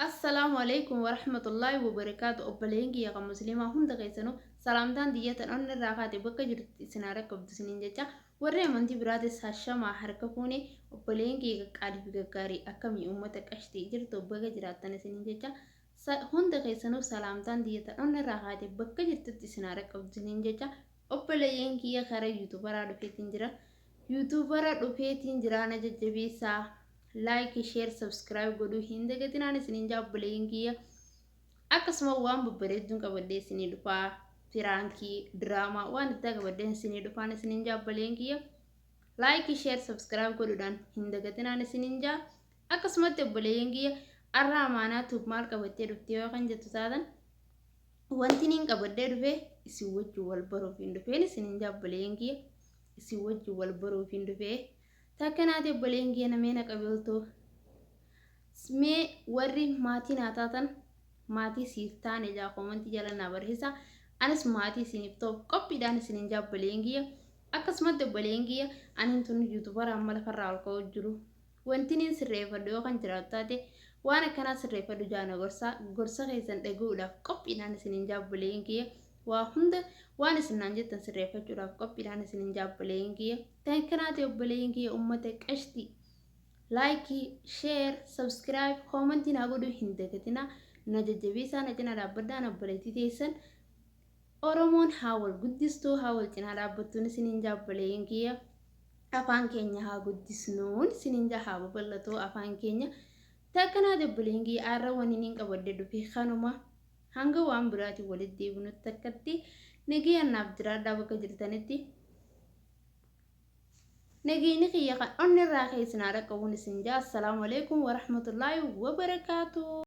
Assalaamu Aleeykum Warahmatullaahi Wabarakaatu Obboleeyyan kiyya kan Musliimaa hunda keessanuu salaamtaan tiyya tan onnee irraa kaate bakka jirtutti isin haa dhaqqabdu isiniin jecha warri amantii biraatis hashamaa harka fuune obboleeyyan kiyya qaqqaalii fi gaggaarii akkamii ummata qashtii jirtu baga jiraattan isiniin jecha hunda keessanuu salaamtaan tiyya tan onnee irraa kaate bakka jirtutti isin haa dhaqqabdu isiniin jecha obboleeyyan kiyya karaa yuutuubaraa dhufeetiin jira Youtubara dhufeetiin jiraa na jajjabeessaa like share subscribe godhuu hin dagatinaan isiniin jaa obboleeyyan kiyya akkasuma waan babbareedduun qabadhee isinii dhufaa piraankii diraamaa waan addaa qabadhee isinii dhufaan isiniin jaa obboleeyyan kiyya like share subscribe godhuudhaan hin dagatinaan isiniin jaa akkasumatti obboleeyyan kiyya arra amaanaa tuub maal qabattee dhuftee yoo kan jettu taatan wanti niin qabadhee dhufe isin wajjin wal baruuf hin dhufeen isiniin jaa obboleeyyan kiyya isin wajjin wal baruufin dhufe. Takka naati obboleen kiyya namee na qabeeltoo. Mee warri maatii naa taatan maatii siif taane jaa koomantii jala naa barreessa. Anis maatii isiniif ta'uuf qophiidhaan isinin jaa obboleen kiyya. Akkasumatti obboleen kiyya anin tun yuutubara amma lafarraa ol ka'uu jiru. Wanti niin sirreeffadhu yoo kan jiraatu taate waan akkanaa sirreeffadhu jaa na gorsaa. Gorsa keessan dhaga'uudhaaf qophiidhaan isinin jaa obboleen kiyya. Waa hunda waan isin naan jettan sirreeffachuudhaaf qophiidhaan isinin jaa obboleeyyan kiyya. Tan kanaati obboleeyyan kiyya ummata qashti. Laayikii, sheer, sabskiraayib, koomantii naa godhuu hin dagatinaa. Na jajjabeessaa na cinaa dhaabbadhaan obboleettii teessan. Oromoon haa wal guddistuu haa wal cinaa dhaabbattuun isinin jaa obboleeyyan kiyya. Afaan keenya haa guddisnuun isinin jaa haa babal'atu afaan keenya. Tan kanaati obboleeyyan kiyya arra waniin hin qabadhe dhufe kanuma. Hanga waan biraatiin walitti deebinutti takkatti nagayaan naaf jiraadhaa bakka jirtanitti. Nagayni kiyya kan onni irraa ka'e isin haa dhaqqabuun isin jaa. Assalaamu alaikum warahmatullaahi wabarakaatu.